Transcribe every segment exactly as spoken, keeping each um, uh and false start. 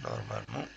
Normalement.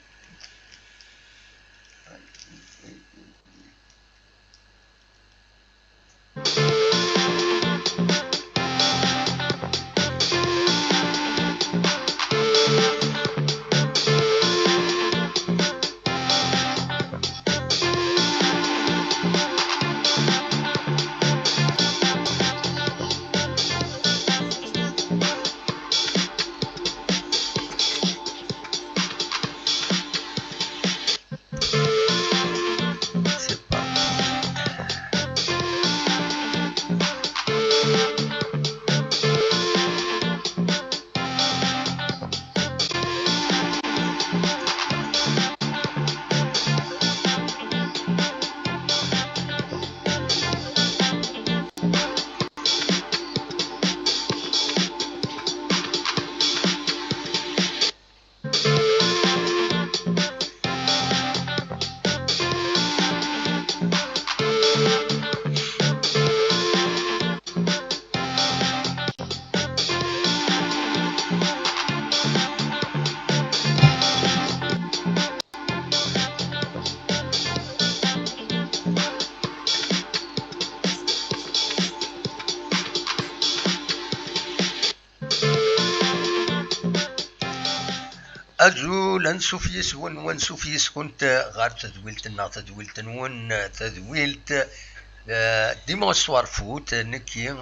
Azul, ansuf yes-wen, wansuf yes-kunt ɣer tedwilt-nneɣ, tadwilt-nwen, tadwilt, eh, Dimanche Soir Foot, nekki, eh,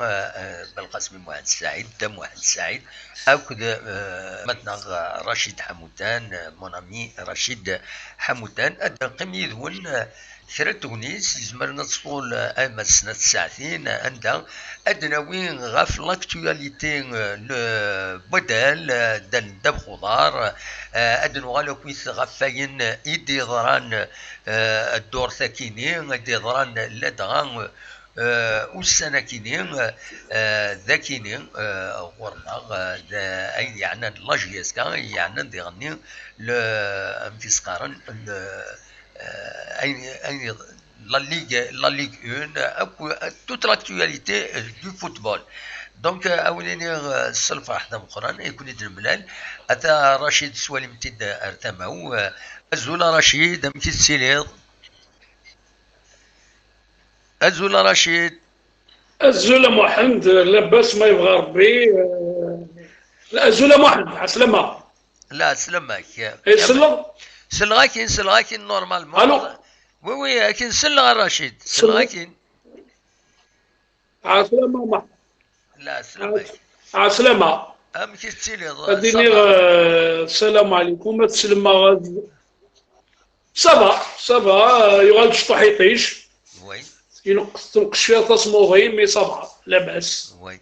eh, Belqasem Muḥend Saɛid, Dda Muḥend Saɛid, akked, eh, matnaɣ, eh, Racid Ḥamutan, eh, mon ami Racid Ḥamutan, ad neqqim yid-wen, eh, kra n tegnit izemren ad tṭul, eh, ama d snat tsaɛtin, eh, anda ad d-nawi ɣef l'actualité, eh, n, eh, Wadal, eh, ddan ddabex uḍar, eh, ad nwal akkit ɣef wayen i d-yeḍran, eh, ddurt akini, i d-yeḍran ladɣa, eh, ussan akini, eh, d akini, eh, ɣur-neɣ, eh, d ayen yeɛnan la J S K, ayen yeɛnan diɣenni le, amek i s-qqaren, le, eh, ayen, ayen, la Ligue, la Ligue un, akk, toute l'actualité, euh, du football. Donc, euh, a wen-iniɣ, euh, s lferḥ d ameqqran i ken-id-nemlal. Ata Racid, swali-m-t-id ar tama-w. Euh, azul a Racid, amek i tettiliḍ? Azul a Racid. Azul a Muḥend, labas ma yebɣa Rebbi. Euh, azul a Muḥend, ɛeslama. La, sslam-ak. Eh, selleɣ? Selleɣ-ak-in, selleɣ-ak-in normalement. Allô? Oui, oui, akin selleɣ a Racid. Selleɣ-ak-in. Ɛeslama, ma. La, sslam-ak. Ɛeslama. Amek i tettiliḍ? Ad iniɣ, ça va? Euh, salam alaikum, ad slemeɣ, ad, ça va, ça va, euh, yuɣal-d cṭuḥ iṭij. Oui. Ineqqes, tenqec cwiya tasmuḍi, mais ça va, labas. Oui.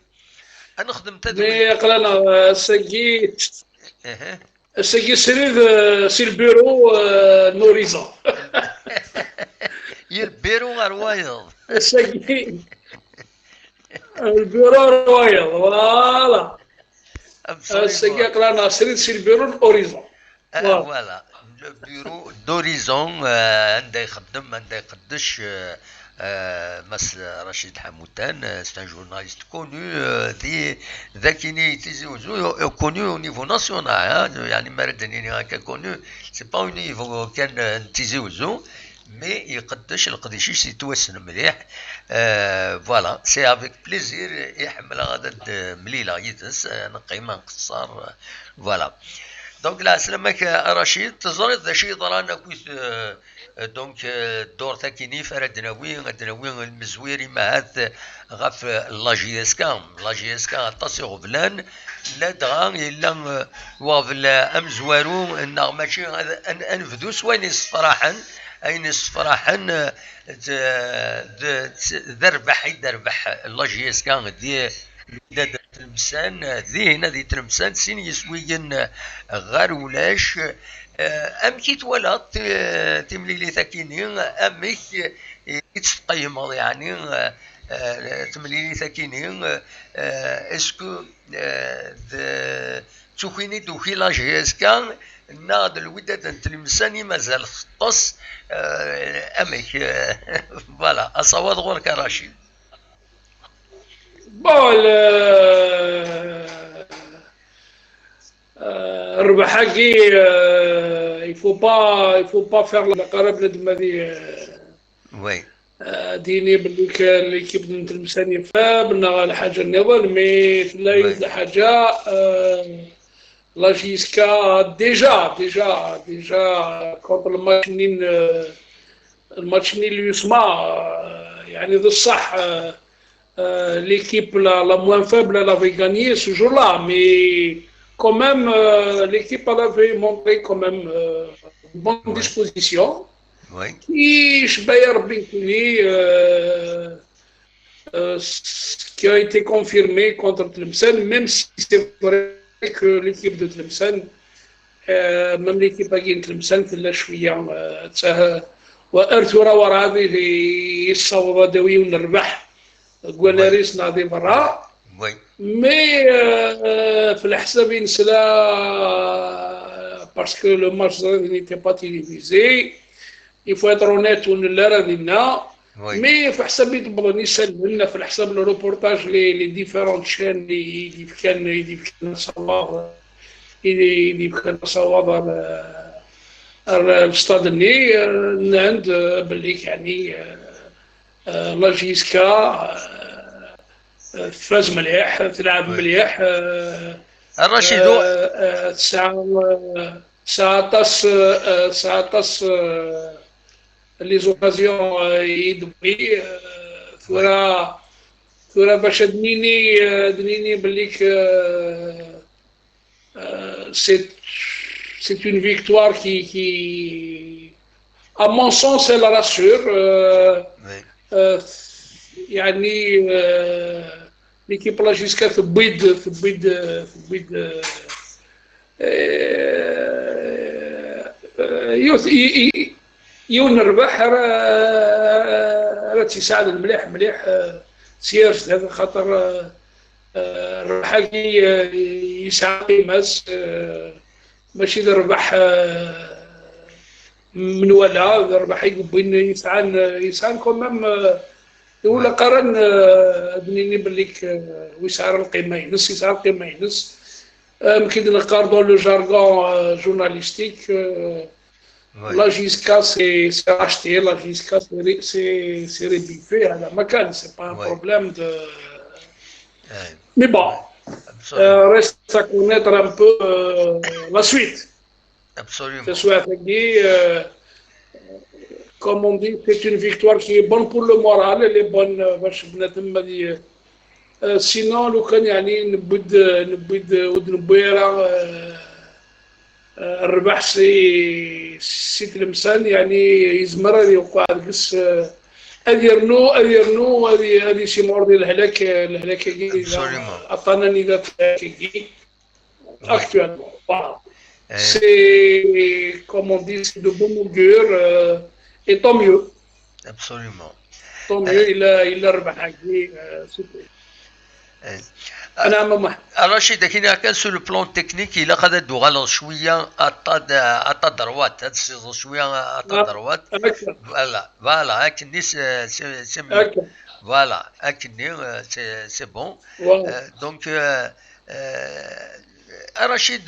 Ad nexdem tadwilt. Mais aql-aneɣ, euh, ass-agi, Ehe. Ass-agi srid, euh, si lbiru, euh, n Horizon. Yir lbiru ar wayeḍ. Ass-agi, lbiru ar wayeḍ, voilà. Absolument. Ass-agi aql-aneɣ srid si lbiru n Horizon. Ah, voilà. Voilà. Le bureau d'Horizon, euh, anda ixeddem, anda iqeddec, euh, euh, Mass Rachid Hamoutan, euh, c'est un journaliste connu, euh, di, d akini Tizi Ouzou, euh, connu au niveau national, hein, يعني ما راه دنيني هكا connu, c'est pas au niveau كان، euh, Tizi Ouzou, mais iqeddec leqdic-is yettwassen mliḥ. Euh, voilà, c'est avec plaisir i ḥemmleɣ ad, ad mlileɣ yid-s, euh, neqqim, ad nqeṣṣer, euh, voilà. Donc, lɛeslama-k a Rachid, teẓriḍ d acu yeḍran akkit, euh, donc, euh, ddurt akini f ara d-nawi, ad d-nawi lmezwir imahat ɣef, euh, la J S K. La J S K aṭas iɣeblan, ladɣa yella, euh, uɣbel amezwaru, neɣ mačči, ad, ad, ad nebdu s wayen yessefraḥen, ayen yessefraḥen, euh, d, d, d rrbeḥ i d-terbeḥ la J S K di Lwidad n Tlemsan, dihin di Tlemsan, sin yiswiyen ɣer ulac. Eh, amek i twalaḍ ti-, timlilit akini? Amek i tt-tqeyymeḍ, yeɛni, eh, eh, temlilit akini? Eh, est-ce que, eh, d, d tukini d-tuki la J S K, neɣ d Lwidad n Tlemsan i mazal teṭṭes? Eh, amek? Voilà, asawaḍ ɣur-k a Racid. Bon, le, euh, rrbeḥ-agi, euh, il faut pas, il faut pas faire la قرب بنادم هذه. Oui. آه، ديني باللي كان l'équipe n Tlemsan يفاب نغ الحاجة نظن، mais تلاقي Oui. الحاجة، آه، la J S K déjà, déjà, déjà contre الماتش منين، آه، الماتش منين اللي يسمع، آه، يعني ذا الصح، آه، آه، l'équipe la, la moins faible, elle avait gagné ce jour-là, mais quand même, euh, l'équipe, elle avait montré quand même, euh, une bonne Oui. disposition. Oui. كي شبايا ربي نكوني، euh, euh, ce qui a été confirmé contre Tlemcen, même si c'est vrai que l'équipe de Tlemcen, euh, même l'équipe هاكي Tlemcen تلا شوية، euh, تسه-، وأرثورا ورا هذه يصوب داوي ونربح. قلنا Oui. ريسنا دي برا. Oui. Mais, euh, في الحساب ينسلا، parce que le match n'était pas télévisé. Il faut être honnête, ونلا راه دينا. Oui. Mais في حساب يتبضن يسلمنا في الحساب le reportage, les, les différentes chaînes اللي كان، اللي كان صواب، اللي كان صواب على، على الاستاد الني، آه، نعند، آه، باللي يعني، آه، آه، la J S K، آه، آه، تفاز مليح، تلعب Oui. مليح، آه، الرشيد آه، آه، تسعة، آه، تسعة عشر، آه، تسعة عشر، آه، les occasions، آه، يدوي، آه، ثورة، ثورة باش دنيني، آه، دنيني بالليك، آه، آه، c'est, c'est une victoire qui, qui, à mon sens, elle rassure. آه، Oui. آه، يعني، آه، l'équipe la J S K تبيد، تبيد، تبيد، آه، آه، آه، يوث-، ي-، ي-، يون الربح راه، راه تيساعد مليح، مليح، آه، سير هذا خاطر، آه، آه، الربح هاكي، آه، يسعى قيمة، آه، ماشي ذا الربح، آه، من ولا ذا الربح يقبل يسعى، يسعى quand même، آه، ولا قرن، آه، بنيني بليك، آه، ويسعى القيمة ينس، يسعى القيمة ينس. آه، يمكن نقار dans le jargon، آه، journalistique، آه، Oui. la J S K c'est, c'est racheté, la J S K c'est ré-, c'est, c'est rebiffé, هذا ما كان, c'est pas un Oui. problème de, Eh, mais bon, absolument. euh, reste à connaître un peu, euh, la suite. Absolument. Taswiɛt-agi, euh, comme on dit, c'est une victoire qui est bonne pour le moral, elle est bonne, euh, باش بنادم ما دي-, euh, sinon لو كان يعني نبد، نبد ود نبويرا، euh, euh, الربح سي، سي تلمسان يعني يزمر هذه يوقع ديك الس-، هذه يرنو، هذه يرنو، هذه، هذه سي موردي الهلاك، الهلاك هاكي إذا Absolument. عطانا نيفا هاكي. Actuellement. Voilà. Eh, C'est, comme on dit, c'est de bon augure, euh, et tant mieux. absolument. Tant mieux, il a, il a ربح هاكي، euh, super. Eh. أنا ما مح- Rachid, akken kan sur le plan technique, il a quand même de cwiya à ta, à ta droite, hein, c'est cwiya à ta Ah, droite. هكا. Voilà, voilà, akken c'est, c'est, c'est mieux. هكا. Voilà, akken, euh, c'est, c'est bon. Voilà. Euh, donc, euh, euh, Rachid,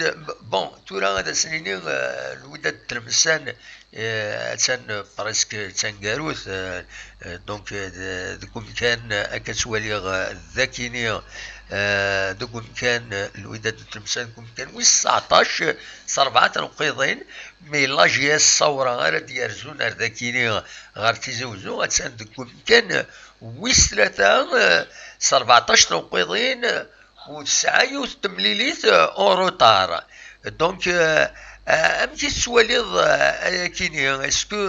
bon, tura ad as-nini, euh, Lwidad Tlemsan, euh, attan presque d taneggarut, euh, euh, donc, euh, de, deg umkan, euh, akka ttwaliɣ, euh, d akini, euh, deg umkan, euh, Lwidad Tlemsan deg umkan wis tseɛṭac, euh, s rebɛa tneqqiḍin, mais la J S Ṣawra ara d-yerzun ar dakini ɣer Tizi Uzzu, attan deg umkan, euh, wis tlata, euh, s rbeɛṭac tneqqiḍin, euh, u tesɛa yiwet n temlilit, euh, en retard. Donc, euh, euh, amek i tettwaliḍ, euh, ayakini? Est-ce que,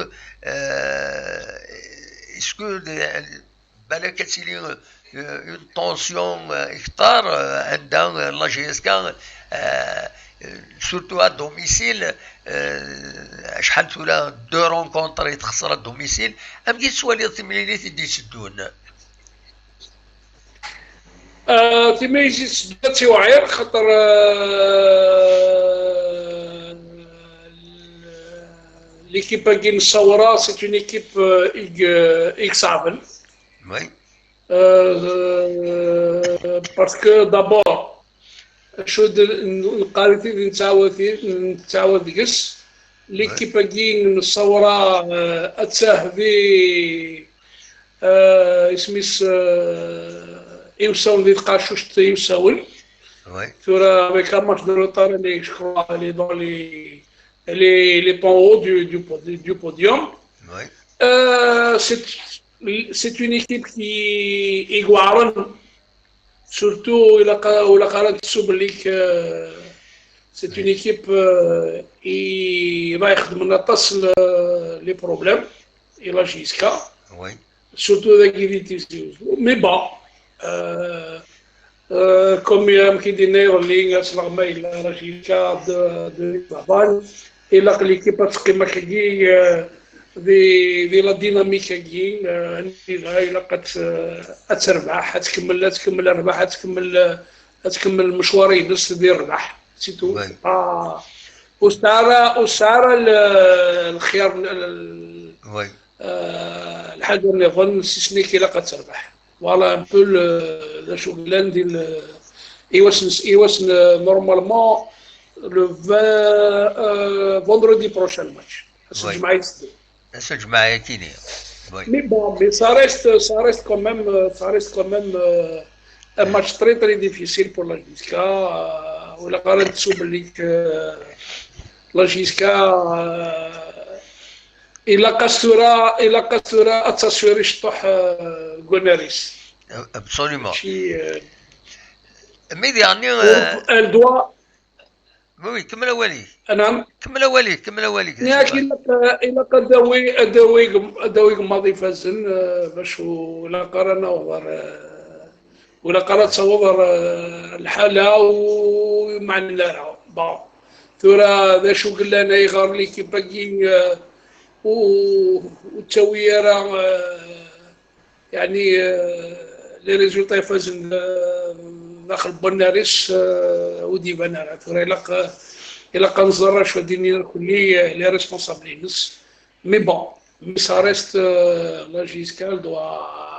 euh, est-ce que de, balak ad tili, euh, une tension, euh, ktar, euh, anda, euh, la J S K, euh, surtout à domicile, euh, acḥal tura deux rencontres i txesser à domicile, amek i tettwaliḍ timlilit i d-itteddun? آه، تيميزي سدات وعير خاطر، آه، l'équipe هاكي نصورها c'est une équipe، آه، إيك-، آه، إيك صعبة. Oui. آه، parce que d'abord شو د-، نقاري تيدي نتعاود، نتعاود ديكس. L'équipe-agi n Ṣawra, euh, attah di, euh, isem-is, euh, imsawen di tqacuct imsawen. Oui. Tura, avec un match de retard, elle est, je crois, elle est dans les, elle est, elle est en haut du, du, podi- du podium. Oui. Euh, c'est, c'est une équipe qui est guarane. Surtout, il a, il a c'est une équipe euh, qui va يخدم aṭas les problèmes et la J S K. Oui. Surtout avec les Tizi Ouzou. Mais bon, euh, euh, comme il y a un qui dit, la J S K de, de Lisbonne, et là, l'équipe a très maquillé, euh, de, de la dynamique qui euh, il a قد euh, أتربح، أتكمل، أتكمل أرباح، أتكمل، أتكمل المشوار يدوس ديال الربح. C'est tout. Oui. C'est pas وسارة وسارة الخيار ال- Oui. آه، الحاجة اللي نظن سي سنيك إلا قد تربح. Voilà un peu le- la شغلان ديال إيواس إيواس normalement le vingt euh, vendredi prochain le match. Oui. الجمعة يتسدد. Ass-a lǧemɛa-yakini. Oui. Mais bon, mais ça reste, ça reste quand même, euh, ça reste quand même euh, un match très très difficile pour la J S K. Euh, ولا قرا نتسو بلي ك- la J S K euh, إلا قاس ثورة إلا قاس ثورة أتساسوري شطوح Gunners. Absolument. شي euh, Mais يعني euh, elle doit oui, oui, كمل أولي. نعم. كمل أولي، كمل أولي. ياك إلا إلا قد داوي داوي داوي ماضي فازن آه، باش ولا قرا نوضر آه، ولا قرا تصور آه، الحالة ومعنا لا bon ثورة ذا شو قلنا يغار لي كي باقي آه، و- والتاوية راه آه، يعني آه، les résultats يفازن آه، داخل بوناريس آه، وديبان راه ثورة إلا ق- إلا قنزر شو ديني كلي آه، les responsables ينس mais bon mais ça reste euh, la J S K elle doit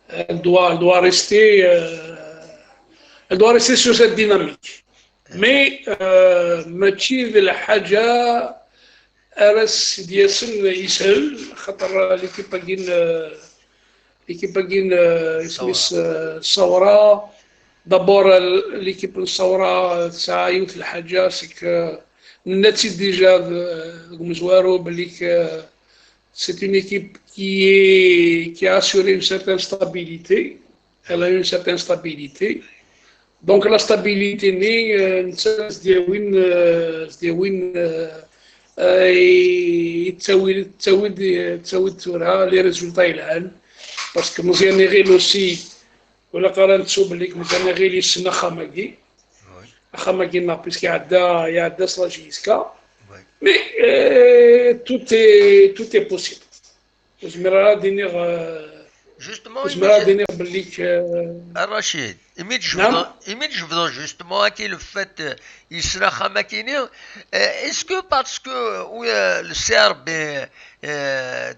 elle doit elle doit rester euh, elle doit rester sur cette dynamique mais euh, ماشي ذي الحاجة أرس دياسن يسهل خاطر l'équipe-agi l'équipe-agi اسميس الصورة d'abord l'équipe الصورة تسعى يوث الحاجة c'est que نتي déjà ديك مزوارو بلي c'est une équipe qui est qui a assuré une certaine stabilité elle a eu une certaine stabilité. Donc la stabilité ني نتا زدياوين زدياوين يتساوي تساوي تساوي ثورة les résultats يلعن parce que مزيان يغيل aussi ولا قرا نتسو بلي مزيان يغيل يسنى خاماكي خاماكي نا parce que يعدى يعدى سلا جي اس كا mais tout est tout est possible. زميرة دينيغ Justement, زميرة دينيغ بليك الرشيد، imi tjebdeḍ, imi tjebdeḍ justement akin le fait yesla xamakini, est-ce que parce que le C R B,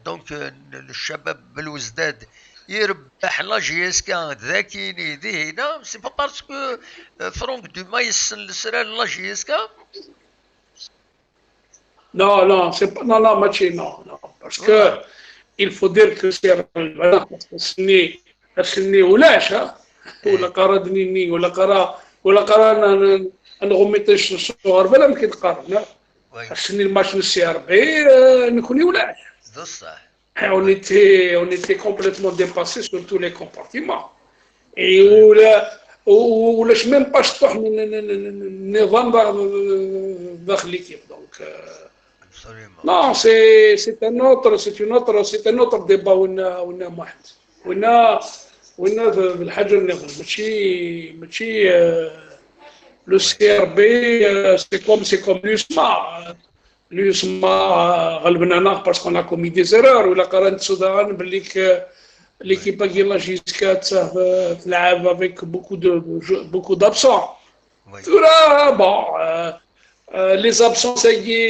donc le Chabab Belouizdad, irebbeḥ la J S K dakini dihina, c'est pas parce que Franck Dumas yessen lesrar n la J S K? Non, non, c'est pas, non, non, ماشي, non, non, parce que il faut dire que c'est parce que سني سني ولاش ها ولا قرا دنيني ولا قرا ولا قرا نغميطيش صغار بلا ما كيتقارن. سني الماتش من السي ار بي نكوني ولاش. بصح On était, on était complètement dépassé sur tous les compartiments. Et ولا ولاش même pas شطوح النظام داخل l'équipe. Donc absolument. Non, c'est c'est un autre, c'est une autre, c'est un autre débat وين وين واحد وين وين الحاجه النظام ماشي ماشي le C R B c'est comme c'est comme l'USMA. L'USMA غلبنا parce qu'on a commis des erreurs ولا قرا نتسو داغن بلي l'équipe-agi la J S K تلعب avec beaucoup de beaucoup d'absents. Tura bon les absences-agi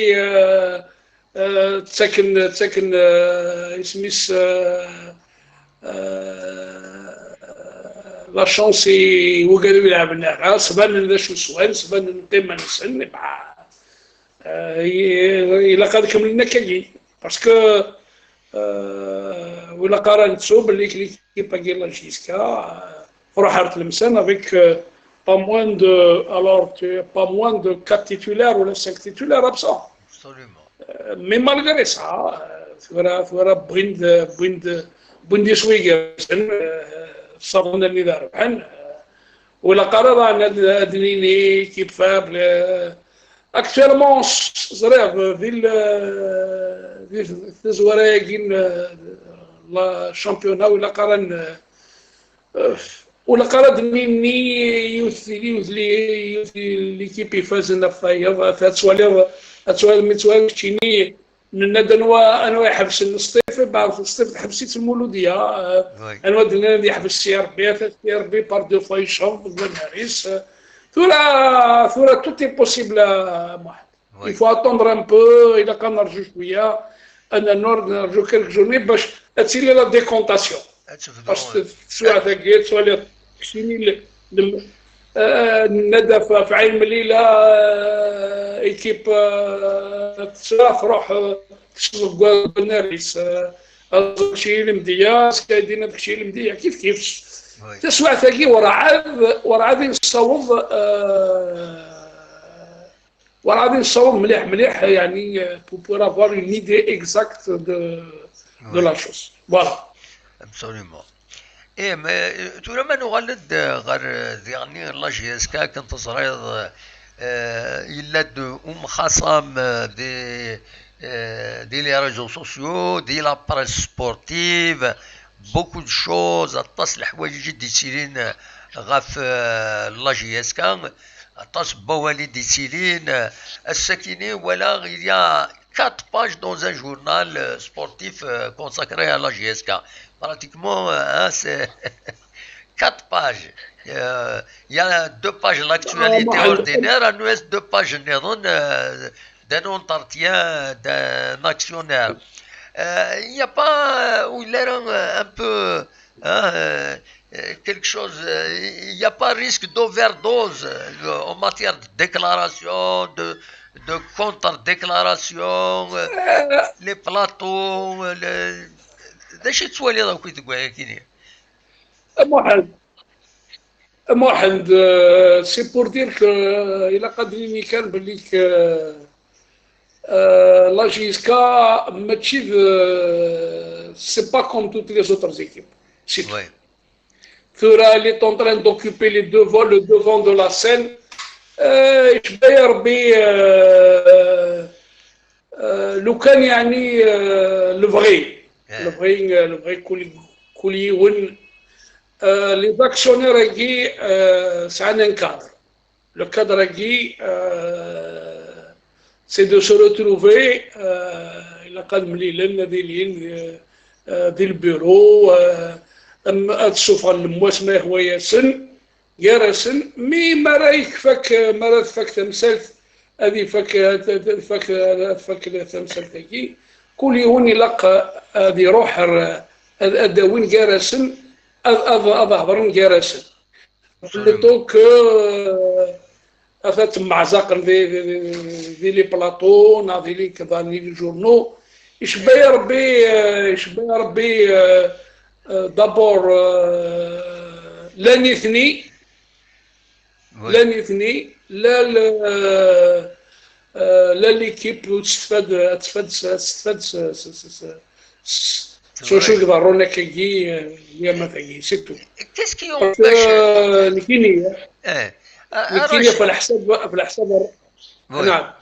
ttaken ttaken isem-is la chance i wigad ur lɛaben ara, sbanen d acu swan, sbanen qiman-nsen. Euh, i- ilaq ad kemmlen akkagi, parce que euh, ilaq ara nettu belli l'équipe-agi la J S K euh, tṛuḥ ar Tlemsan avec euh, pas moins de, alors, tu- pas moins de quatre titulaires ou cinq titulaires absents. Absolument. Euh, mais malgré ça, euh, tura, tura wwin-d, wwin-d, wwin-d iswi gar-asen, euh, ṣṣaben-nni d arebḥen, euh, ur ilaq ara daɣen ad, ad nini équipe faible. Euh, actuellement, ẓriɣ, di l-, di tazwara-agi n, euh, la championnat, ur ilaq ara n, euh, ur ilaq ara ad d-nini yiwet, yiwet, yiwet l'équipe ifazen ɣef tayeḍ, ad twaliḍ, ad twaliḍ mi twaliḍ keččini, nenna-d anwa, anwa iḥebsen Sṭif, beɛd Sṭif teḥbes-itt Lmuludya, euh, Oui. Anwa d-nnan ad yeḥbes C R B, ata C R B par deux fois yecceḍ deg wannar-is. Euh, tura, tura tout est possible, euh, Mohamed. Oui. Il faut attendre un peu, ilaq ad nerǧu cwiya, ad nerǧu, nerǧu quelques journées bac ad tili la décantation. Ad tebdu. Parce que teswiɛt-agi, ad twaliḍ keččini le, le, euh, nenna-d ɣef, ɣef Ɛin Melila, euh, équipe, euh, tesɛa tṛuḥ, euh, tecceḍ deg wannar-is, euh, Azrek i Lemdeyya, Skadin ad kečč i Lemdeyya, kif kif. Oui. Taswiɛt-agi werɛad, werɛad i nessaweḍ, euh, werɛad i nessaweḍ mliḥ mliḥ, yani, euh, pour, pour avoir une idée exacte de, de la chose. Voilà. Absolument. Eh, mais, euh, tura ma nuɣal-d, euh, ɣer, euh, diɣenni la J S K, akken teẓriḍ, euh, yella-d umxaṣam, euh, di, euh, di les réseaux sociaux, di la presse sportive, beaucoup de choses, aṭas n leḥwayeǧ i d-yettilin, euh, ɣef, euh, la J S K, aṭas n wawal i d-yettilin, euh, ass-akini walaɣ, il y a quatre pages dans un journal, euh, sportif, euh, consacré à la J S K. Pratiquement, euh, hein, c'est quatre pages. Euh, il y a deux pages l'actualité Ah, Mohamed. Ordinaire, il nous reste deux pages, euh, d'un entretien d'un actionnaire. Euh, il n'y a pas, euh, où il est un, un peu, hein, euh, euh, quelque chose, euh, il n'y a pas risque d'overdose, euh, en matière de déclaration, de, de contre-déclaration, euh, les plateaux, euh, le, d acu i tettwaliḍ akk deg wayagi-nni? Mohamed, Mohamed, euh, c'est pour dire que, euh, ilaq ad nini kan belli que, euh, la J S K mačči d, euh, c'est pas comme toutes les autres équipes. C'est tout. Oui. Tura, elle est en train d'occuper les devants, le devant de la scène. Euh, icebba-yi Rebbi, euh, euh, lukan, yani, euh, lebɣi. Eh. Lebɣi, euh, lebɣi kul, kul yiwen. Euh, les actionnaires-agi, euh, sɛan un cadre. Le cadre-agi, euh, c'est de se retrouver, euh, ilaq ad mlilen, ad ilin, euh, euh, di lbiru, euh, am, ad ssufɣen lemwas ma yehwa-yasen, gar-asen, mi, mi ara ifak, mi ara tfak tamsalt, ad ifak, ad, ad, ad tfak, ad tfak tamsalt-agi, kul yiwen ilaq ad iruḥ ar, ad, ad d-awin gar-asen, ad, ad, ad hedren gar-asen. Plutôt que, euh, ad temmeɛzaqen di, di, di, di les plateaux, neɣ di les, di les journaux. Icebba-yi Rebbi, euh, icebba-yi Rebbi, euh, euh, d'abord, euh, la nitni, Oui. la nitni, la, le, euh, la l'équipe ur testfad, ad testfad, ad testfad s, s, s, s, s, s wacu i iḍerrun akkagi, euh, lyamat-agi, c'est tout. Qu'est-ce qui Parce que, empêche, euh, nekkini, eh, nekkini Rachid, ɣef leḥsab, ɣef leḥsab, oui. Naam.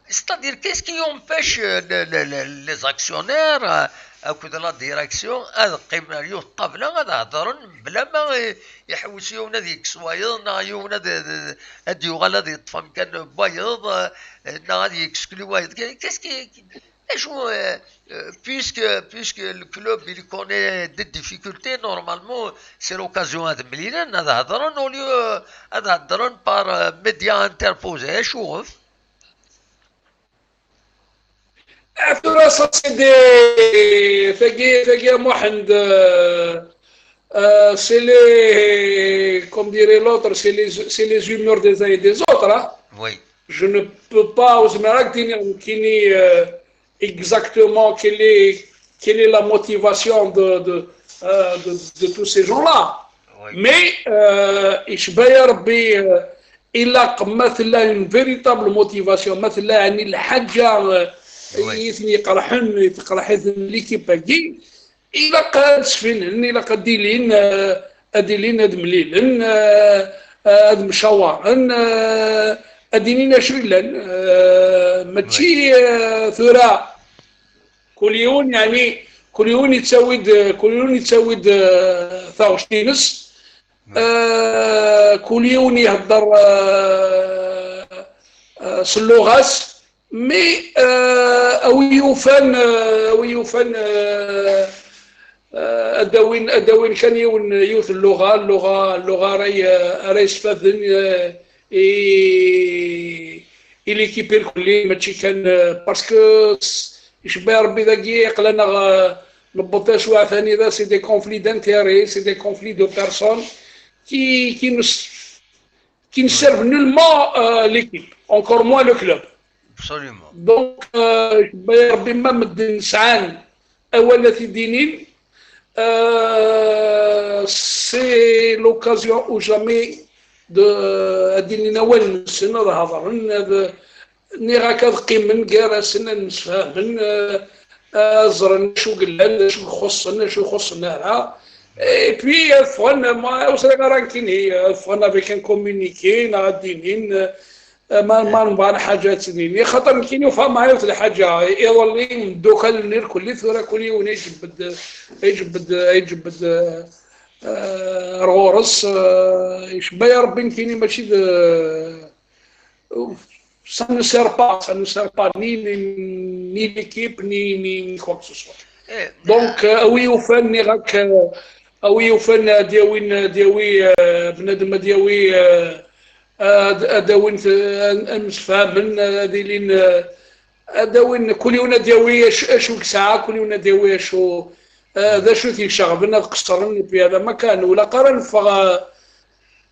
C'est-à-dire, qu'est-ce qui empêche, euh, le, le, le, les actionnaires, euh, akked la direction, ad qqimen ar yiwet ṭṭabla, ad hedren, bla ma i-, iḥewwes yiwen ad yekkes wayeḍ, neɣ yiwen ad, ad, ad yuɣal ad yeṭṭef amkan n wayeḍ, euh, neɣ ad yekkes kli wayeḍ. Qu'est-ce qui, acu, euh, euh, puisque, puisque le club, il connaît des difficultés, normalement, c'est l'occasion ad mlilen, ad hedren, au lieu, euh, ad hedren par, euh, média interposé. Acuɣef? Ah, tura, ça, c'est des, tagi, tagi, a Mohamed, euh, euh, c'est les, comme dirait l'autre, c'est les, c'est les humeurs des uns et des autres, hein. Oui. Je ne peux pas, ur zmireɣ ad k-d-iniɣ nekkini, euh, exactement quelle est, quelle est la motivation de, de, euh, de, de tous ces gens-là. Mais, euh, icba ya Rebbi, euh, ilaq ma tella une véritable motivation, ma tella, yeɛni, lḥaǧa, euh, i ten-iqerḥen, i teqreḥ-iten l'équipe-agi, ilaq ad sfinen, ilaq ad ilin, euh, ad ilin ad mlilen, euh, euh, ad mcawaren, euh, ad inin acu yellan. Euh, mačči, euh, tura, kul yiwen, yeɛni, kul yiwen yettawi-d, kul yiwen yettawi-d, euh, taɣect-ines. Euh, kul yiwen ihedder, euh, euh, s lluɣa-s. Mais, euh, a wi yufan, euh, a wi yufan, euh, euh, ad d-awin, ad d-awin kan yiwen, yiwet n lluɣa, lluɣa, lluɣa ara y-, ara yesfaden, euh, i, i l'équipe irkelli, mačči kan, euh, parce que s-, icebba Rebbi dagi, aql-aneɣ, euh, newweḍ taswiɛt anida, c'est des conflits d'intérêts, c'est des conflits de personnes qui, qui ne s-, qui ne servent nullement, euh, l'équipe, encore moins le club. Absolument. Donc, euh, icebba Rebbi ma medden sɛan awal ad t-id-inin, euh, c'est l'occasion ou jamais de, ad d-inin awal-nsen, ad hedren, ad, niɣ akka ad qqimen gar-asen, ad msefhamen, euh, ad ẓren acu yellan, acu ixuṣṣen, acu ixuṣṣen ara. Et puis, ad ffɣen, ma ur sriɣ ara nekkini, ad ffɣen avec un communiqué, neɣ ad d-inin, euh, ma, ma nebɣa lḥaǧa ad tt-nini. Xaṭer nekkini ufham yiwet lḥaǧa, iḍelli mdukal irkelli, tura kul yiwen ijebbed, ijebbed, ijebbed, euh, ar ɣur-s, euh, icebba ya Rebbi nekkini mačči d, ça ne sert pas, ça ne sert pas ni, ni, ni l'équipe, ni, ni, ni quoi que ce soit. Eh, Donc, euh, a wi yufan, nniɣ-ak, euh, a wi yufan ad d-yawin, ad d-yawi, euh, bnadem ad d-yawi, euh, ad, ad d-awin, euh, ad msefhamen, ad ilin, euh, ad d-awin, kul yiwen ad d-yawi acu, acu yesɛa, kul yiwen ad d-yawi acu, euh, d acu t-iceɣben, ad qeṣṣren, et puis هذا ما كان, ur ilaq ara neffeɣ, euh,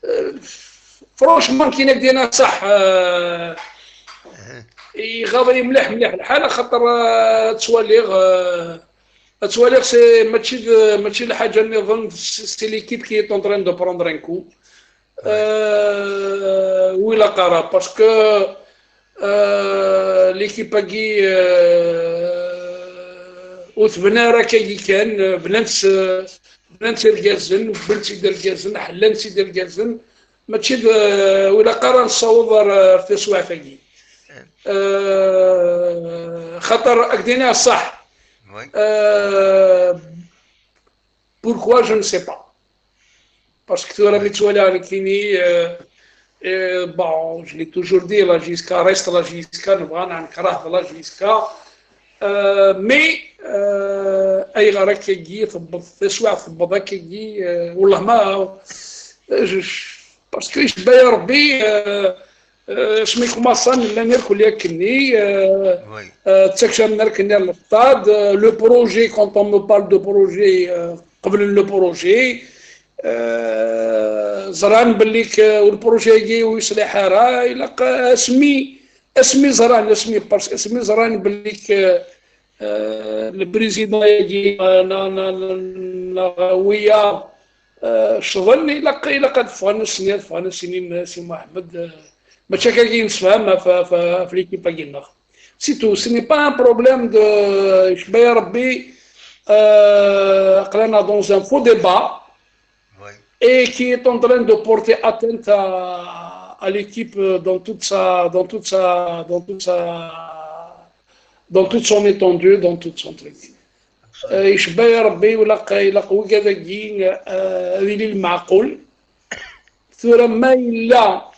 euh, franchement, nekkini ad k-d-iniɣ ṣṣeḥ, euh, iɣaḍ-iyi mliḥ, mliḥ lḥal, axaṭer, euh, ad ttwaliɣ, euh, ad ttwaliɣ, c'est, mačči d, mačči lḥaǧa nniḍen, c'est, c'est l'équipe qui est en train de prendre un coup. Euh, ur ilaq ara, parce que, euh, l'équipe-agi, euh, ur tebna ara akkagi kan, euh, bnan-tt, euh, bnan-tt irgazen, wwin-tt-id irgazen, ḥellan-tt-id irgazen, mačči d, euh, ur ilaq ara nessaweḍ ar, ar taswiɛt-agi. Euh, xaṭer, ad k-d-iniɣ ṣṣeḥ. Oui. Euh, pourquoi, je ne sais pas. Parce que tura mi ttwaliɣ nekkini, euh, euh, bon, je l'ai toujours dit, la J S K reste la J S K, nebɣa neɣ nekreh la J S K. Euh, mais, euh, ayɣer akkagi tewweḍ, taswiɛt tewweḍ akkagi, euh, wallah ma, euh, je, je, parce que icebba ya Rebbi, euh, euh, asmi kumaṣan llan irkelli akkenni, euh, Oui. euh, ttakcam irkelli ar le stade, euh, le projet, quand on me parle de projet, euh, qeblen le projet, euh, ẓran belli k-, le projet-agi ur yeṣliḥ ara, ilaq asmi, asmi ẓran, asmi, parce que asmi ẓran belli k-, euh, le président-agi, euh, neɣ, neɣ, neɣ, neɣ wiyaḍ, euh, ccḍen, ilaq, ilaq ad ffɣen, ad ffɣen, ad inin, Si Muḥemmed, euh, mačči akka i nemsefham ɣef, ɣef, ɣef l'équipe-agi-nneɣ. C'est tout, ce n'est pas un problème de, icebba ya Rebbi, euh, aql-aneɣ dans un faux débat, Oui. Et qui est en train de porter atteinte à, à l'équipe dans toute sa, dans toute sa, dans toute sa, dans toute son étendue, dans toute son truc. Euh, icebba ya Rebbi, ilaq, ilaq wigad-agi, euh, ad ilin lmeɛqul. Tura ma yella,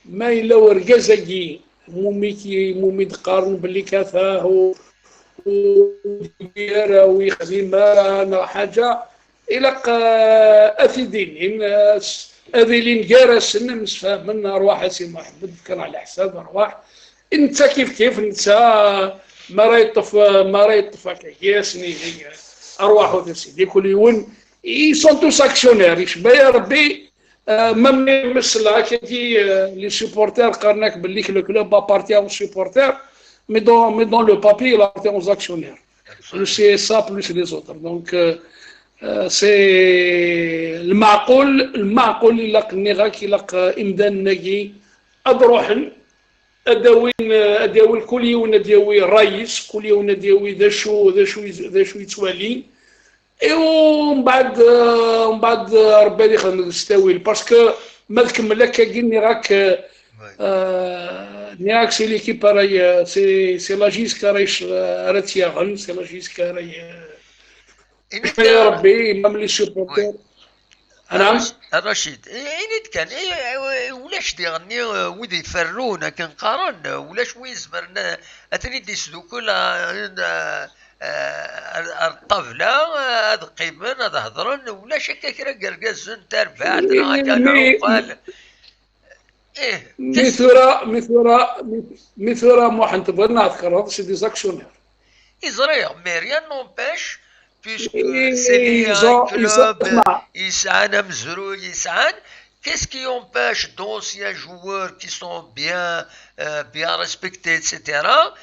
ma yella urgaz-agi, mumi ki-, mumi d-qqaren belli katah u, u, ara u yexdim ara neɣ ḥaǧa, ilaq, euh, ad t-id-inin, euh, s-, ad ilin gar-asen, msefhamen, arwaḥ a Si Muḥemmed, kan ɛla ḥsab, arwaḥ. Netta kif kif, netta, ma ara yeṭṭef, ma ara yeṭṭef akkagi, ad s-nini, arwaḥ a sidi, kul yiwen, ils sont tous actionnaires, icebba ya Rebbi, Euh, même les, les, les supporters, qqaren-ak belli que le club appartient aux supporters, mais dans, mais dans le papier, il appartient aux actionnaires. Le C S A plus les autres. Donc, euh, euh, c'est le معقول, le معقول, ilaq, nniɣ-ak, ilaq, euh, imdanen-agi ad ruḥen, ad awin, ad yawi, kul yiwen ad yawi ṛṛay-is, kul yiwen ad yawi d acu, d acu, d acu yettwali. Et umbeɛd, euh, umbeɛd, euh, Rebbi ad ixdem deg-s ttawil. Parce que ma tkemmel akkagi, nniɣ-ak, euh, nniɣ-ak, c'est l'équipe ara y-, c'est, c'est la JSK ara yec-, ara tt-yaɣen, c'est la JSK ara y-, Ini-d, ya Rebbi, même les supporters. Oui. Anam? Racid, Racid, i-, ini-d kan, i-, i-, ulac diɣenni, eh, wid iferrun akken qqaren, eh, ulac wi izemren, eh, ad ten-id-isdukkel, eh, eh, ar, ar ṭṭabla, eh, ad qqimen, ad hedren, ulac akka kra n yergazen, tarbaɛt, neɣ akka, neɣ uqal. Eh, mi tura, mi tura, mi, mi tura, Muḥend, tebɣiḍ neɣ tkerheḍ, c'est des actionnaires. I ẓriɣ, mais rien n'empêche, puisque c'est lié à un club, yesɛan amezruy, yesɛan, qu'est-ce qui empêche d'anciens joueurs qui sont bien, euh, bien respectés, et cetera,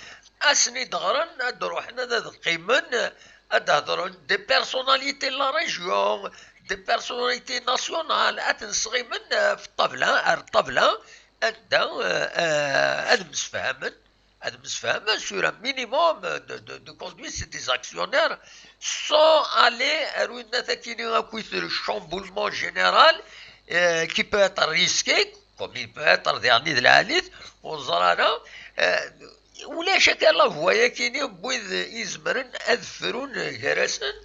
ad sen-id-ɣren, ad d-ruḥen, ad, ad qqimen, ad d-hedren, des personnalités de la région, des personnalités nationales, ad ten-sɣimen, euh, ɣef ṭṭabla, ar ṭṭabla, anda, euh, euh, ad msefhamen, ad msefhamen sur un minimum de, de, de conduite, c'est des actionnaires, sans aller à une attaque, le chamboulement général, euh, qui peut être risqué, comme il peut être dernier de la liste, on euh, ulac akka la voie-akini n wid izemren ad frun gar-asen.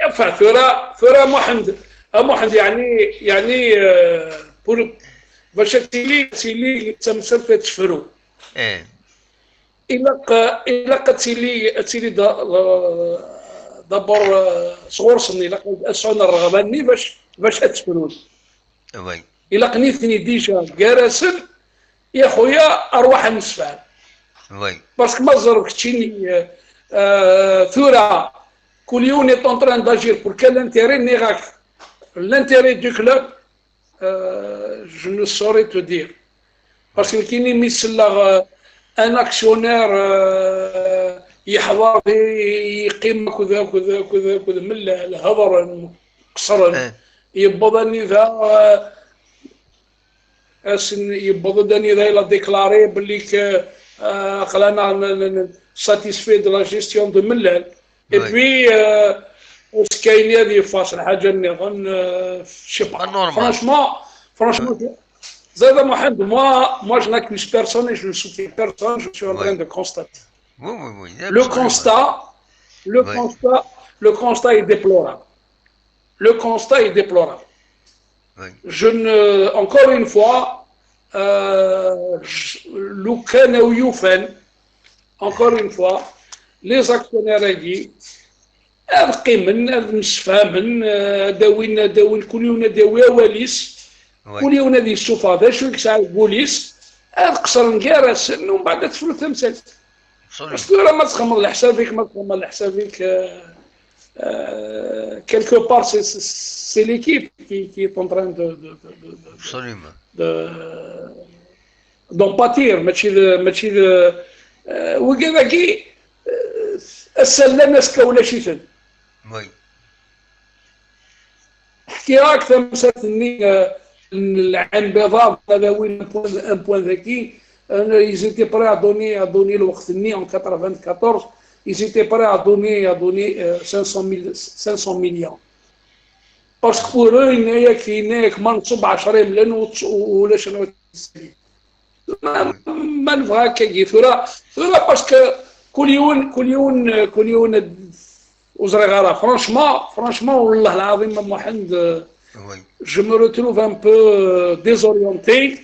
Enfin, tura, tura Muḥend, a Muḥend, yeɛni, yeɛni, euh, pour, bac ad tili, ad tili d tamsalt ad tefru. Eh. Ilaq, ilaq ad tili, ad tili da-, da-, d'abord, euh, sɣur-sen, ilaq ad sɛun rreɣba-nni bac, bac ad tefrun. Oui. Ilaq nitni déjà gar-asen, ya xuya, arwaḥ ad nemsefham. Oui. Parce que ma ẓer keččini, euh, euh, tura, kul yiwen est en train d'agir pour quel intérêt, nniɣ-ak, l'intérêt du club, euh, je ne saurais te dire. Parce que nekkini mi selleɣ, euh, un actionnaire, euh, yeḥḍer, yeqqim akked, akked, akked, akked Mellal, hedren, qeṣṣren. Eh. Yewweḍ anida, euh, asen, yewweḍ-d anida il a déclaré belli que, euh, aql-aneɣ n-, n-, n-, satisfait de la gestion de Mellal. Et puis, euh, ur s-kayni ad yeffeɣ s lḥaǧa nniḍen, euh, je sais pas. Pas normal. Franchement, franchement, Zada Mohamed, moi, moi, je n'accuse personne et je ne soutiens personne, je suis en train de constater. Oui, oui, oui, absolument. Le constat, le constat, le constat est déplorable. Le constat est déplorable. Oui. Je ne, encore une fois, euh, je, لو كان يوفان, encore une fois, les actionnaires-agi, ad qqimen, ad msefhamen, euh, ad awin, ad awin, kul yiwen ad yawi awal-is, oui, kul yiwen ad yessufeɣ d acu i yesɛa deg wul-is, ad qeṣṣren gar-asen, umbeɛd ad tefru tamsalt. Absolument. Parce que tura ma txedmeḍ leḥsab-ik, ma txedmeḍ leḥsab-ik, euh, euh, quelque part, c'est, c'est, c'est l'équipe qui, qui est en train de, de, de, de, de, absolument, de, d'en pâtir, mačči d, mačči d, euh, wigi dagi, euh, ass-a llan, azekka ulac-iten. Oui. Ḥkiɣ-ak tamsalt-nni, euh, n lɛin biḍa, ad awin un point, un point daki. Euh, ils étaient prêts à donner, à donner lweqt-nni en quatre-vingt-quatorze, ils étaient prêts à donner, à donner, euh, cinq cent mille, cinq cent millions. Parce que pour eux, yenna-yak, yenna-yak, ma nṣubb ɛecra imlan, ulac anwa. Ma, ma nebɣa akkagi, tura, tura, parce que kul yiwen, kul yiwen, kul yiwen, ur ẓriɣ ara. Franchement, franchement, والله العظيم, a Muḥend, euh, oui, je me retrouve un peu, euh, désorienté.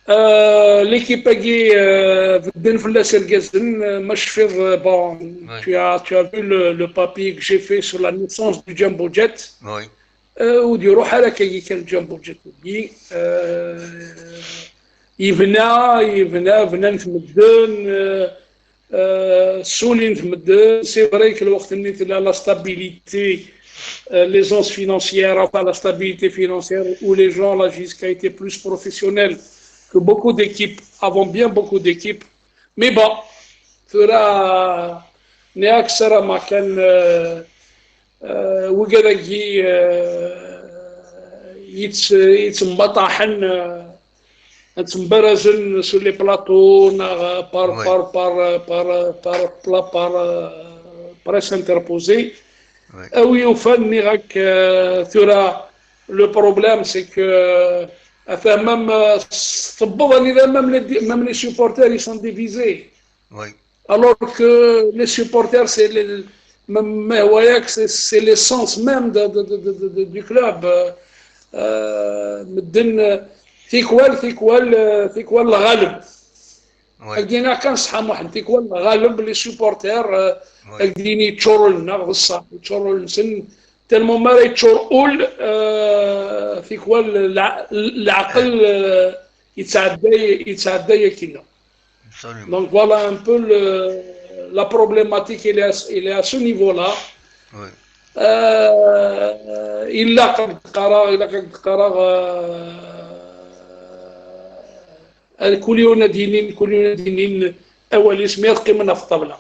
Euh, l'équipe-agi, euh, bedden fell-as irgazen, euh, ma tecfiḍ, euh, bon, oui, tu as, tu as vu le, le papier que j'ai fait sur la naissance du Jumbo Jet. Oui. Euh, ur d-iruḥ ara akkagi kan Jumbo Jet-agi. Euh, yebna, yebna, bnan-t medden, euh, euh, ssulin-t medden. C'est vrai que lweqt-nni tella la stabilité, euh, l'aisance financière, enfin la stabilité financière, où les gens, la J S K a été plus professionnelle que beaucoup d'équipes, avant bien beaucoup d'équipes. Mais bon, tura, nniɣ-ak ssarameɣ kan, euh, euh, wigad-agi, euh, yett-, yettembaṭaḥen, euh, ad tembarazen sur les plateaux, neɣ par, Oui. par, par, par, par, par, par, euh, presse interposée. Oui. A wi yufan, nniɣ-ak, euh, tura, le problème, c'est que, euh, ata même, euh, s-, tewweḍ anida même les, même les supporters, ils sont divisés. Oui. Alors que les supporters, c'est les, ma, ma hwayeɣ, c'est, c'est l'essence même de, de, de, de, de, de, du club. Euh, euh, medden, euh, tikwal, tikwal, euh, tikwal lɣaleb. Oui. Ak d-iniɣ kan ṣṣeḥ a Muḥend, tikwal lɣaleb, les supporters, euh, Oui. ak d-ini ččuren-aɣ d ṣṣeḥ, ččuren-nsen, tellement mi ara yeččur ul, euh, tikwal lɛ-, leɛqel, euh, yettɛedday, yettɛedday akkin-a. Absolument. Donc voilà un peu le, la problématique, elle est à, elle est à ce niveau-là. Oui. Euh, ilaq ad d-qqareɣ, ilaq ad d-qqareɣ, euh, ad kul yiwen ad d-yinin, kul yiwen ad d-yinin awal-is, mi ad qqimen ɣef ṭṭabla.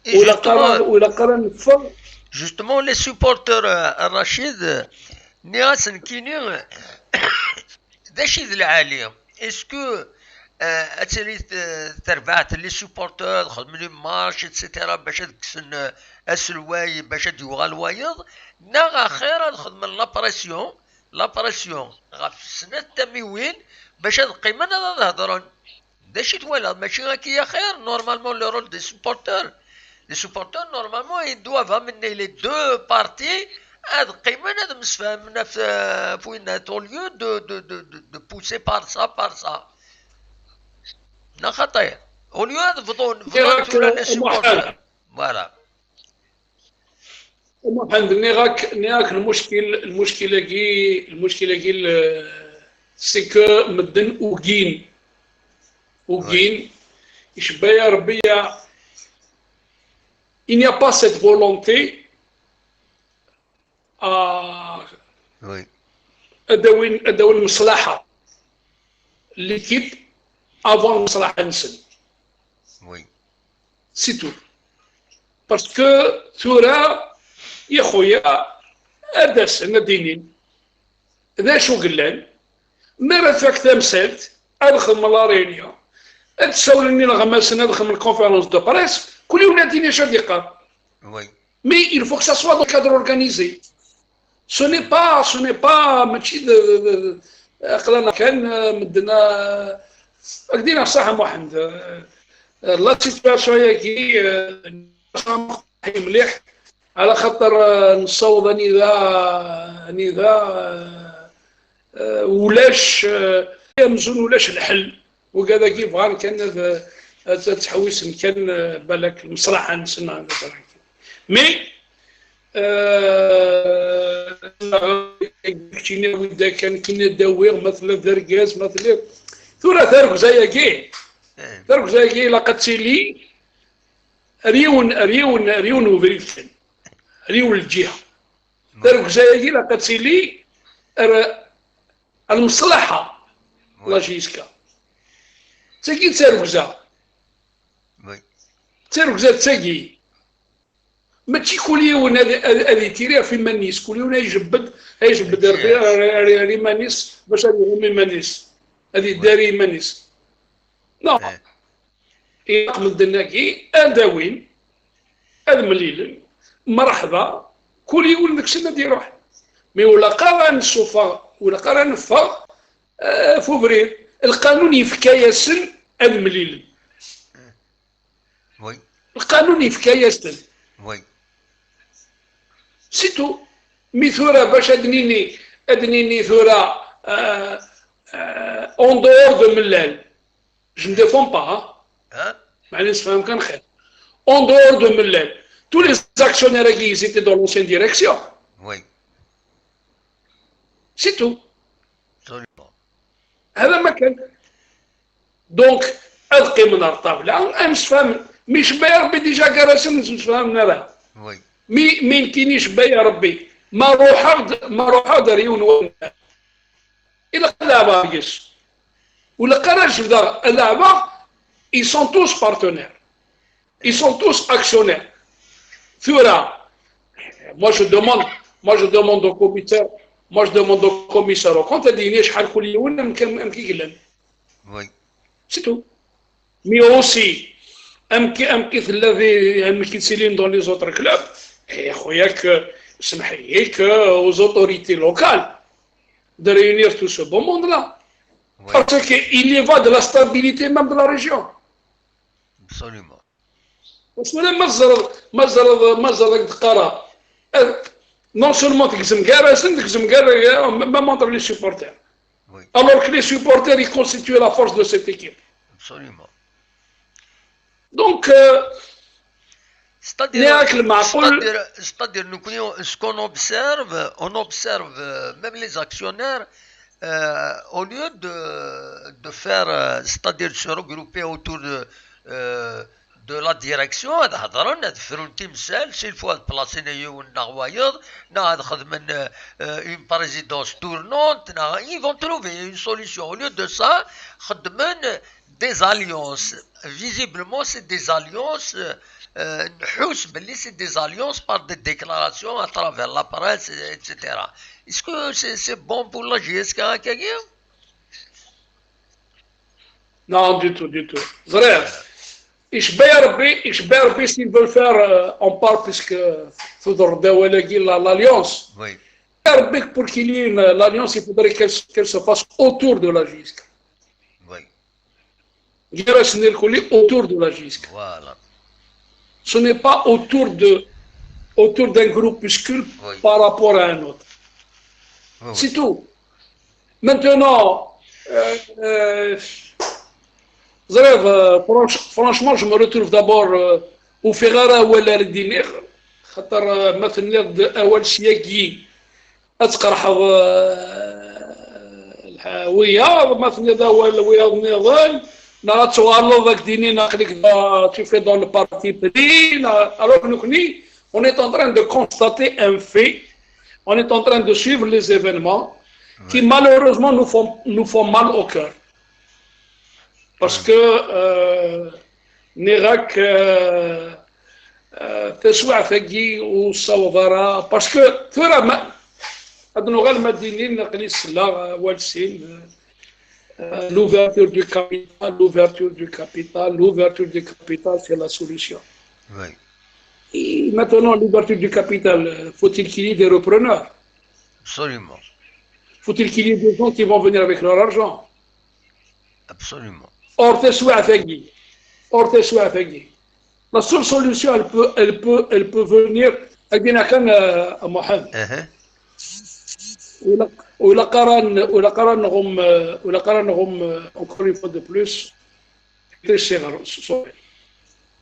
Et Ur ilaq ara, justement, ur ilaq ara neffeɣ. Justement, les supporters, euh, à Rachid, euh, nniɣ-asen nekkini, d acu i d lɛali? Est-ce que, euh, ad tili t-, terbaɛt les supporters, xedmen les matchs, et cetera, bac ad kksen, euh, aselway, bac ad d-yuɣal wayeḍ, neɣ axir ad xedmen la pression, la pression ɣef snat tamiwin, bac ad qqimen ad, ad hedren? D acu i twalaḍ? Mačči akka i axir? Normalement, le rôle des supporters, les supporters, normalement, ils doivent amener les deux parties ad qqimen ad msefhamen ɣef, ɣef winna, au lieu de, de, de, de, de pousser par ça, par ça. Neɣ xaṭi? Au lieu ad bḍun, bḍun Nniɣ-ak, tura les euh, supporters. Muḥend. Voilà. Muḥend, nniɣ-ak, nniɣ-ak lmuckil, lmuckil-agi, lmuckil-agi, le-, c'est que medden ugin. Ugin. Icebba-ya Rebbi, ya, il n'y a pas cette volonté à Oui. ad awin, ad awin lmeṣlaḥa l'équipe avant lmeṣlaḥa-nsen. Oui. C'est tout. Parce que tura, i xuya, ad d-asen, ad d-inin d acu yellan. Mi ara tfak tamsalt, ad xedmen la réunion, ad d-sawlen ineɣmasen, ad xedmen conférence de presse, kul yiwen ad d-yini acu ad d-yeqqar. Oui. Mais il faut que ça soit dans le cadre organisé. Ce n'est pas, ce n'est pas, mačči d, d, d, aql-aneɣ kan, euh, medden, euh, ak d-iniɣ ṣṣeḥ a Muḥend, euh, euh, la situation-agi, euh, mliḥ, ala xaṭer, euh, nessaweḍ anida, anida, euh, euh, ulac, euh, amzun ulac lḥel. Wigad-agi bɣan kan ad, ad, ad ttḥewwisen kan, euh, balak lmeṣlaḥa-nsen. Mais, euh, keččini awi-d akan, kini ad d-awiɣ, ma telliḍ d argaz, ma telliḍ. Tura targza-agi, Eh, targza-agi ilaq ad tili ar yiwen, ar yiwen, ar yiwen ubrid kan, ar yiwen lǧiha. Targza-agi ilaq ad tili ar, ar lmeṣlaḥa, oui. La J S K. D tagi d targza. Oui. D targza d tagi. Mačči kul yiwen ad, ad, ad itiri ɣef iman-is, kul yiwen ad ijebbed, ad ijebbed ar, ar, ar, ar iman-is bac ad iɣum iman-is, ad idari iman-is. Non. Eh. Ilaq medden-agi ad awin, ad mlilen, mreḥba, kul yiwen deg-sen ad iruḥ. Mi ulaq ara nessufeɣ, ulaq ara neffeɣ, eh, f ubrid, lqanun yefka-yasen ad mlilen. Oui. Lqanun yefka-yasen. Oui. C'est tout. Mi tura bac ad nini, ad nini tura, euh, euh, en dehors de Mellal, je ne défends pas, hein. Hein? Meɛna nessefham kan xir. En dehors de Mellal, tous les actionnaires qui étaient dans l'ancienne direction. Oui. C'est tout. Absolument. هذا ما كان. Donc, ad qqimen ar ṭṭabla, ad msefhamen. Mi icebba-ya Rebbi déjà gar-asen ur msefhamen ara. Oui. Mi, mi nekkini icebba-ya Rebbi, Ma ruḥeɣ-d, ma ruḥeɣ-d ar yiwen wannar, ilaq ad leɛbeɣ deg-s. Ur ilaq ara ad jebdeɣ ad leɛbeɣ, ils sont tous partenaires. Ils sont tous actionnaires. Tura, moi je demande, moi je demande au commissaire, moi je demande au commissaire au compte, ad d-yini acḥal kul yiwen, amek, amek i yellan. Oui. C'est tout. Mais aussi, amek, amek i tella di, amek i ttilin dans les autres clubs, eh, xuya-k, semḥ-iyi-k, aux autorités locales de réunir tout ce beau monde-là. Oui. Parce qu'il y va de la stabilité même de la région. Absolument. Parce que ma tzerreḍ, ma tzerreḍ, ma tzerreḍ deg tqara, eh, non seulement tegzem gar-asen, tegzem gar, même entre les supporters. Oui. Alors que les supporters, ils constituent la force de cette équipe. Absolument. Donc, euh, C'est-à-dire, nniɣ-ak lmeɛqul. C'est-à-dire, c'est-à-dire, nous, ce qu'on observe, on observe euh, même les actionnaires, euh, au lieu de, de faire, euh, c'est-à-dire de se regrouper autour de, euh, de la direction, ad hedren, ad frun timsal, s'il faut ad placen yiwen neɣ wayeḍ, neɣ ad xedmen euh, une présidence tournante, neɣ, ils vont trouver une solution. Au lieu de ça, xedmen des alliances. Visiblement, c'est des alliances, euh, nḥus belli c'est des alliances par des déclarations à travers la presse, et cetera. Est-ce que c'est c'est bon pour la J S K akkagi? Non, du tout, du tout. Ẓriɣ. Icebba ya Rebbi, icebba ya Rebbi s'ils veulent faire, euh, on parle puisque faudra awal-agi la, l'alliance. Oui. Icebba ya Rebbi pour qu'il y ait une, l'alliance, il faudrait qu'elle, qu'elle se fasse autour de la J S K. Oui. Gar-asen irkelli autour de la J S K. Voilà. Ce n'est pas autour de, autour d'un groupuscule Oui. Par rapport à un autre. Oui, oui. C'est tout. Maintenant, euh, euh, ẓriɣ, euh, franch- franchement, je me retrouve d'abord, euh, ur ufiɣ ara awal ara d-iniɣ, xaṭer, euh, ma tenniḍ-d awal s yagi, ad tqerḥeḍ, euh, lḥ- wiyaḍ, ma tenniḍ awal wiyaḍ nniḍen, neɣ ad tuɣaleḍ ad k-d-inin aql-ik da, tu fais dans le parti pris, neɣ- alors que nekkni, on est en train de constater un fait, on est en train de suivre les événements qui malheureusement nous font, nous font mal au cœur. Parce que, euh, nniɣ-ak, euh, euh, taswiɛt-agi ur ssaweḍ ara, parce que tura ma, ad nuɣal ma d-inin aql-i selleɣ, euh, awal sin, euh, l'ouverture du capital, l'ouverture du capital, l'ouverture du capital, c'est la solution. Oui. Et maintenant, l'ouverture du capital, euh, faut-il qu'il y ait des repreneurs? Absolument. Faut-il qu'il y ait des gens qui vont venir avec leur argent? Absolument. Or, taswiɛt-agi, or, taswiɛt-agi, la seule solution, elle peut, elle peut, elle peut venir, ad d-iniɣ kan, euh, a Mohamed. Uh-huh. Ur ilaq, ur ilaq ara n-, ur ilaq ara nɣum, euh, ur ilaq ara nɣum, euh, encore une fois de plus, tis siɣer, sorry.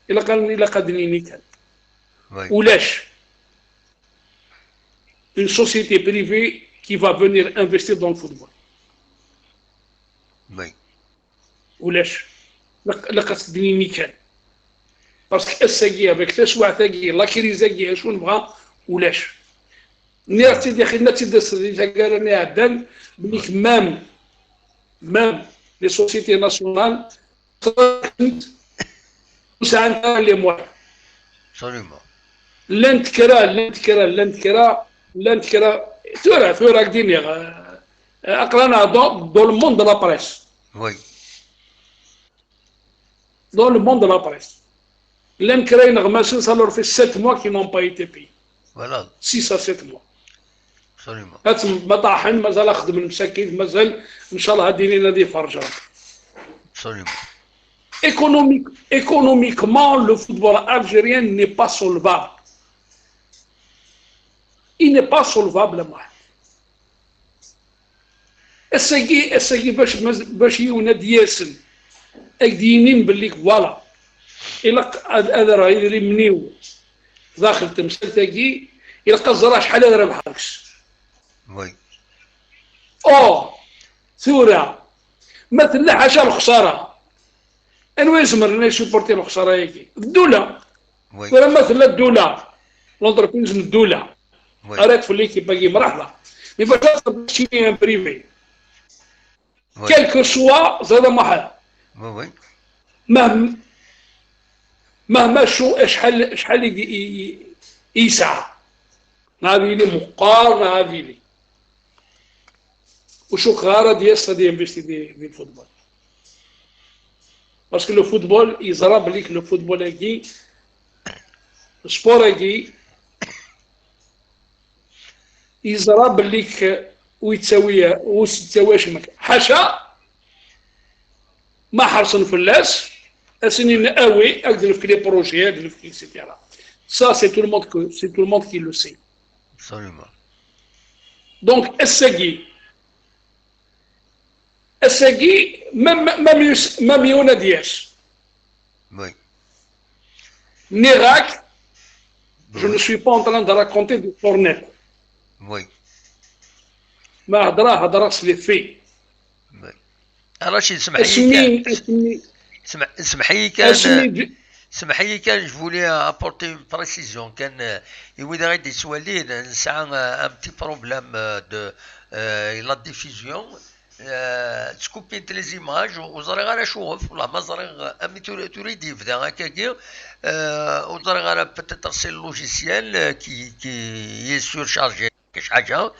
Ilaq ad, ilaq ad d-nini kan. Oui. Ulac une société privée qui va venir investir dans le football. Oui. Ulac. Ilaq, ilaq ad s-d-nini kan. Parce que ass-agi, avec taswiɛt-agi, la crise-agi, acu nebɣa, ulac. Nniɣ-tt-id, yaxi, nniɣ-tt-id ass di taggara-nni iɛeddan, belli même, même les sociétés nationales, ur sɛant ara les moyens. Absolument. Llant kra, llant kra, llant kra, llant kra. Tura, tura, ad k-d-iniɣ, euh, aql-aneɣ dans, dans le monde de la presse. Oui. Dans le monde de la presse. Llan kra ineɣmasen, ça leur fait sept mois qui n'ont pas été payés. Voilà. Six à sept mois. Absolument. Ad ttembaṭaḥen, mazal ad xedmen msakit, mazal, ncallah, ad d-inin ad iferǧen. Absolument. Économique, économiquement, le football algérien n'est pas solvable. Il n'est pas solvable, a Mohamed. Ass-agi, ass-agi, bac, bac yiwen ad d-yasen, ad d-yinin belli, voilà, ilaq ad, ad rreɣ idrimen-iw daxel temsalt-agi, ilaq ad ẓreɣ acḥal ad rebḥeɣ deg-s. Oui. Or, tura, ma tella ḥaca lexsara, anwa izemren ad yesupporti lexsara-agi? Ddula. Oui. Tura ma tella ddula, l'entreprise n ddula, Oui. Arrête في l'équipe-agi, مرحبا. Mais فاش تقدر تشري un privé. Oui. Quel que soit, زاد محال. Oui, oui. مهما، مهما شو، شحال، شحال يدي-، ي-، ي-، يسعى. نهار يلي مقار، نهار يلي. وشو غارة ديال ça دي investir دي، دي الفوتبول. Parce que le football يزرى بليك le football-agi، السبور-agi، يزرى بليك ويتساوي، ويتساوي اش مك-، حاشا ما حرصن فلاس، اسنين اوي، اقدر في les projets، اقدر في et cetera. Ça, c'est tout le monde que, c'est tout le monde qui le sait. Absolument. Donc, الساقي، الساقي، même, même يوس-، même يونا دياس. Oui. نيغاك، je ne suis pas en train de raconter des tournettes. Oui. ما هضره، هضره c'est les faits. Oui. رشيد، اسمح لي اسمي، كان، اسمي، اسمح، اسمح لي كان، اسمي ج- اسمح لي كان، je voulais apporter une précision. كان، آه، إذا غادي تسوالين، نسعى، آه، un petit problème، آه، de، آه، la diffusion. آه، تكوبيت les images، وزريغ على شوف، والله ما زريغ، أمي تري-، تريد يبدا هكاكي. آه، وزريغ على peut-être c'est le logiciel، آه، qui، qui est surchargé. كاش حاجة.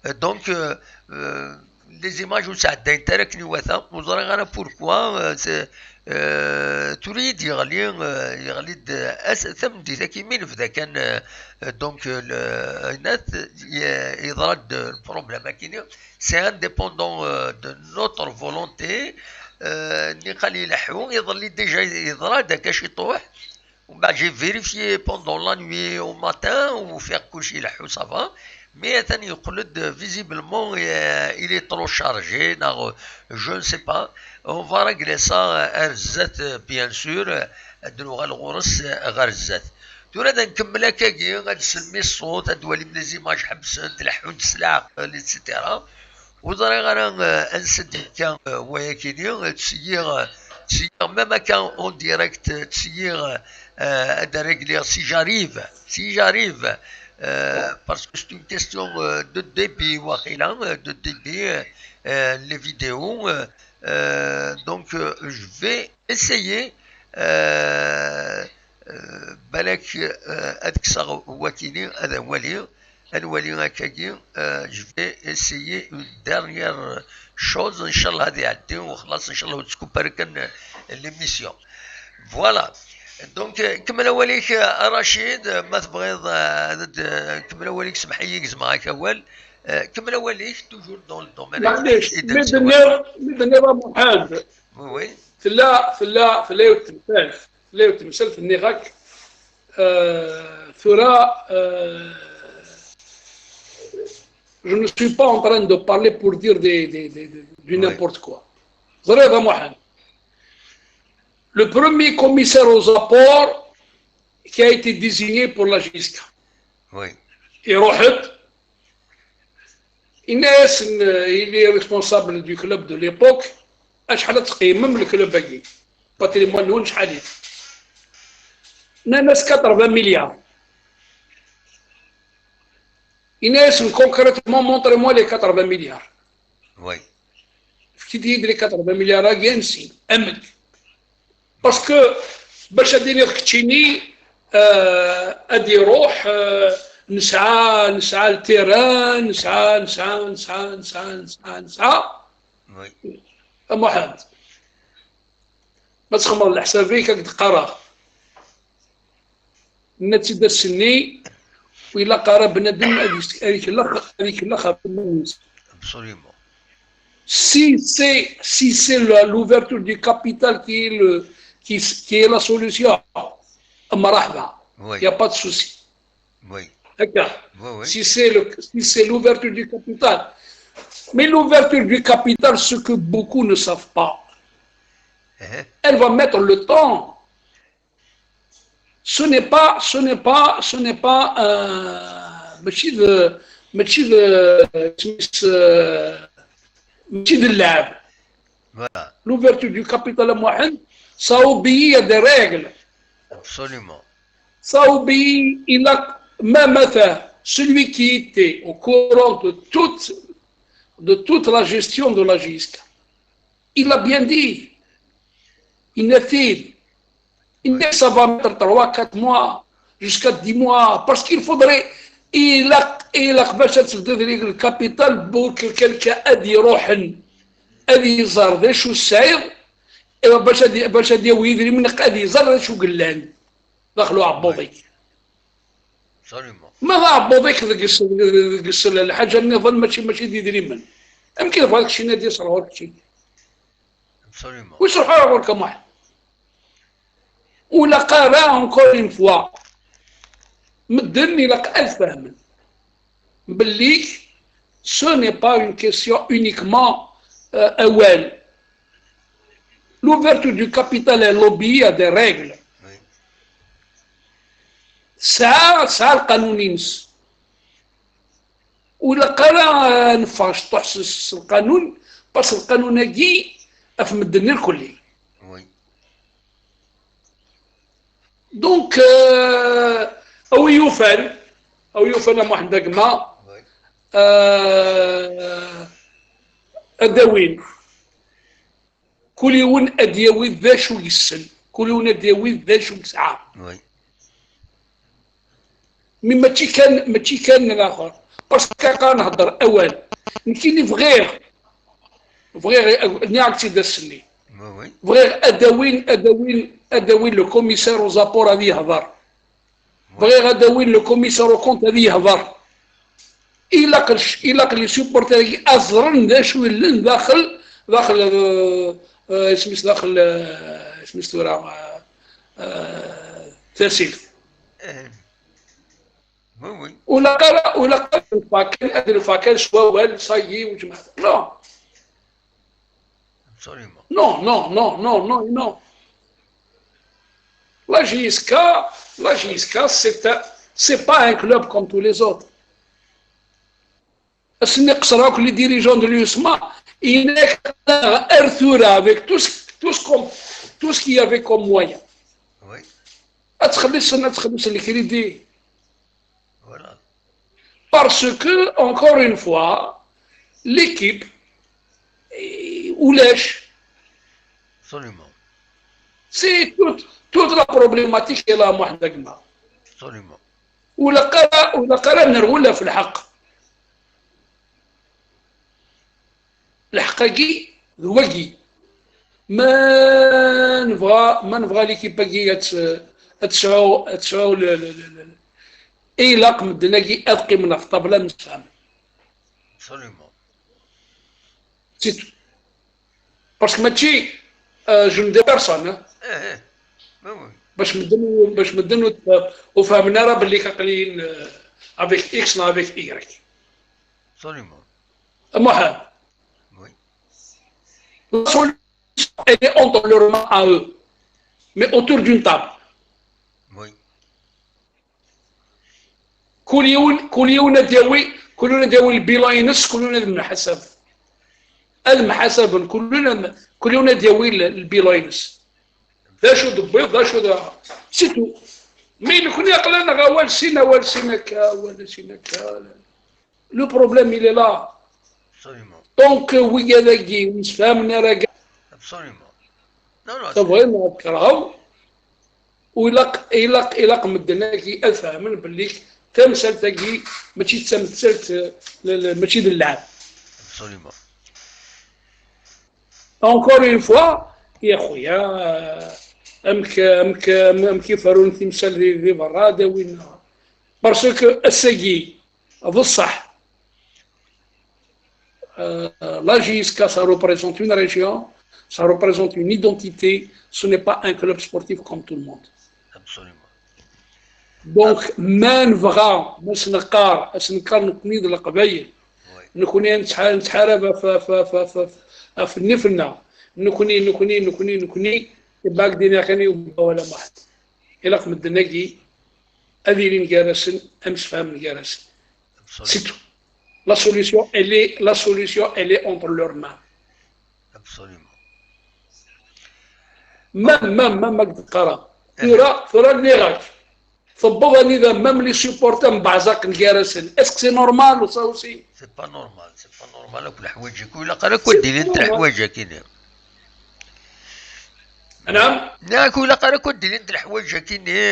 Donc، آه، آه، les images وسعدين تركني وثا، وزريغ على pourquoi، آه، c'est، آه، تريد يغلي، آه، يغلي د-، أس-، ثم دي ذاكي مين بدا كان، آه، donc، آه، ال-، الناس ي-، يضرد البروبليم، لكن c'est indépendant، آه، de notre volonté. آه، ني قال يلحو، يظل لي déjà يضرى داك اش يطوح. ومن بعد j'ai vérifié pendant la nuit au matin وفيق كلشي يلحو ça va. Mais ثاني يقلد visiblement، آه، il est trop chargé، ناغ، je ne sais pas. On va régler ça، آه، غير الزات، آه، bien sûr، آه، ad nuɣal ɣur-s، آه، غير الزات. ثورة دا نكمل هكاكي، غاد نسمي الصوت، ad nwali les images حبسن، تلحون تسلع، آه، et cetera. وزريغ على، آه، انسد كان، آه، وياكيني، آه، تسيير، آه، تسيير même كان en direct، آه، تسيير، آه، ad régler si j'arrive، si j'arrive، آه، parce que c'est une question، آه، de débit واقيلا، آه، de débit، آه، آه، les vidéos، آه، آه، donc، آه، je vais essayer، آه، آه، بالك، آه، ad kkseɣ واكيني، ad nwali. انوالي هكاكي، آه، je vais essayer une dernière chose، ان شاء الله هذه يعدي وخلاص، ان شاء الله وتكون بركن l'émission. Voilà. Donc، آه، كمل اواليك، آه، رشيد، آه، ما تبغيض، آه، هذا د-، آه، كمل اواليك، سمح لي يجز معاك اول. آه، كمل اواليك، toujours dans le domaine. معليش، ميدنير، ميدنير محمد. Oui, oui. تلا، تلا، تلا يوتم، تلا يوتم، سلف النغاك. آه، ثورة، آه، je ne suis pas en train de parler pour dire des, des, des, des, du n'importe quoi. زريضة محمد. Le premier commissaire aux apports qui a été désigné pour la J S K. Oui. يروح، il est responsable du club de l'époque. شحال تقيمم الكلوب هاكي؟ Patrimoine نون شحال؟ ناس quatre-vingts milliards. Ines, concrètement, montrez-moi les quatre-vingts milliards. Oui. Fkit-iyi-d les quatre-vingts milliards-agi, ansi, amek? Parce que باش ad iniɣ keččini, euh, ad iruḥ, euh, nesɛa, nesɛa le terrain, nesɛa, nesɛa, nesɛa. Oui. A Muḥend, ma txemmeḍ leḥsab-ik, ad k-d-qqareɣ. Nna-tt-id ass-nni, ur ilaq ara bnadem ad is-, ad ikellex, ad ikellex ɣef yiman-is. Absolument. Si c'est, si c'est la, l'ouverture du capital qui est le, qui, qui est la solution, مرحبا. Oui. Il n'y a pas de souci. Oui. D'accord. Oui, oui. Si c'est le, si c'est l'ouverture du capital. Mais l'ouverture du capital, ce que beaucoup ne savent pas, uh-huh, elle va mettre le temps. Ce n'est pas, ce n'est pas, ce n'est pas, euh, ماشي ذ-، ماشي ذ-، ماشي ذ اللعب. Voilà. L'ouverture du capital à Mohamed, ça obéit à des règles. Absolument. Ça obéit, il a, ما مثلا Celui qui était au courant de toute, de toute la gestion de la J S K, il l'a bien dit. Il a dit, il dit, ça va mettre trois, quatre mois, jusqu'à dix mois, parce qu'il faudrait, il a, il a باش تسدد لك الكابيتال بوك كالكا ادي روحن، ادي يزار ذا شو السعير، ايوا باش ادي، باش ادي ويدري من ادي يزار ذا شو قلان داخلو عبوضي. Absolument. ما ضاع بوضيك دقس، دقس الحاجه النظام ماشي، ماشي دي دريمن. امكن بغاك شي نادي يصرف لك شي. Absolument. ويصرف على غير كم واحد. ولا قرا encore une fois، مدن الى قال فهمن باللي ce n'est pas une question uniquement, euh, اوال. L'ouverture du capital est lobby à des règles. Oui. ساعة ساعة القانون ينس. ولا قرا نفاش تحسس القانون، بس القانون اكي اف مدن الكلي. Oui. Donc, euh, او يوفان، او يوفان محمد قما، Oui. آه، اداوين. كل يوم ادياوي ذا شو يسن، كل يوم ادياوي ذا شو يسعى. Oui. مي ماشي كان، ماشي كان الاخر. باسكو كان نهضر اوال، نكيني فغير، فغير نعكسي ذا السني. Oui, oui. فغير اداوين، اداوين، اداوين لو كوميسير او زابور هذه يهضر. بغيغ اداوين لو كوميسير او كونت هذه يهضر. الا قلش، الا قل لي سوبورتر ازرن ذا شو يلن داخل، داخل، آه، آه، اسميس داخل، آه، اسميس ثورة، آه، آه، تاسيلت. إيه. Oui, oui. ولا قال، ولا قال الفاكر، هذا الفاكر شوا وال صايي وجماعة. نو. Absolument. Non, non, non, non, non, non. La J S K, la J S K, c'est un, c'est pas un club comme tous les autres. Asni qsra que les dirigeants de l'USMA, il n'est qu'un Arthur avec tout ce, tout ce qu'on, tout ce qu'il y avait comme moyen. Oui. Ad txelliṣ, ad txelliṣ le crédit. Voilà. Parce que, encore une fois, l'équipe, eh, ulac. Absolument. C'est toute, toute la problématique est là, محمد قما. Absolument. ولا قرا، ولا قرا نرولها في الحق. الحق اكي ذوقي. ما نبغى، ما نبغى ليكيب اكي ات-، اتسعو، اتسعو ل-، ل-، ل-، ل-، اي لاق مدن اكي اتقي من في الطابله نسام. Absolument. C'est tout. Parce que ماشي، آه، je ne défends personne, hein. إيه، إيه. Oui, oui. باش مدن، باش مدن وت-، وفهمنا راه باللي كاقلين، آه، avec X لا avec Y. Absolument. محال. Oui. La solution, elle est entre leurs mains à eux, mais autour d'une table. Oui. كل يوم، كل يوم نداوي، كل يوم نداوي البيلان ينس، كل يوم نحسب. المحاسب كل يوم، كل يوم نداوي البيلان ينس. ذا شو دبيض، ذا شو ذا. C'est tout. Mais نكون يقلنا غا والسينا، والسينا كا، والسينا كا. Le problème, il est là. Absolument. Donc, ويا ذاكي، ونسفهمنا راه كاع. Absolument. Non, non, تبغي ما تكرهو. ويلاق، يلاق، يلاق مدن اكي افهمن باللي تمثلت اكي ماشي تمثلت، ل-، ل-، ماشي د اللعب. Absolument. Encore une fois, يا خويا، امك، امك، امك يفرون تمثال ذي، ذي برا داوينا. Parce que الساقي بصح، آه، la J S K, ça représente une région, ça reprente une identité, ce n'est pas un club sportif comme tout le monde. Absolument. Donc, ما نبغى، ما سنقار، سنقار نكوني د القبايل. Oui. نكوني نتح-، نتحارب في، في، في، في، في النفنة. نكوني، نكوني، نكوني، نكوني. باك دينا كان يبقى ولا واحد. إلا قمت نجي، أذي لين جالسن، أمس فهم جالسن. C'est Absolument. tout. La solution, elle est, la solution, elle est entre leurs mains. Absolument. Même, même, même, même, ترى، ترى، ترى نيغاك. Tewweḍ anida même les supporters mbeɛzaqen gar-asen. Est-ce que c'est normal, ça aussi? C'est pas normal, c'est pas normal. Akk leḥwayeǧ-agi ur ilaq ara akk ad d-ilint leḥwayeǧ-agi-nni. Anam? Nniɣ-ak ur ilaq ara akk ad d-ilint leḥwayeǧ-agi-nni.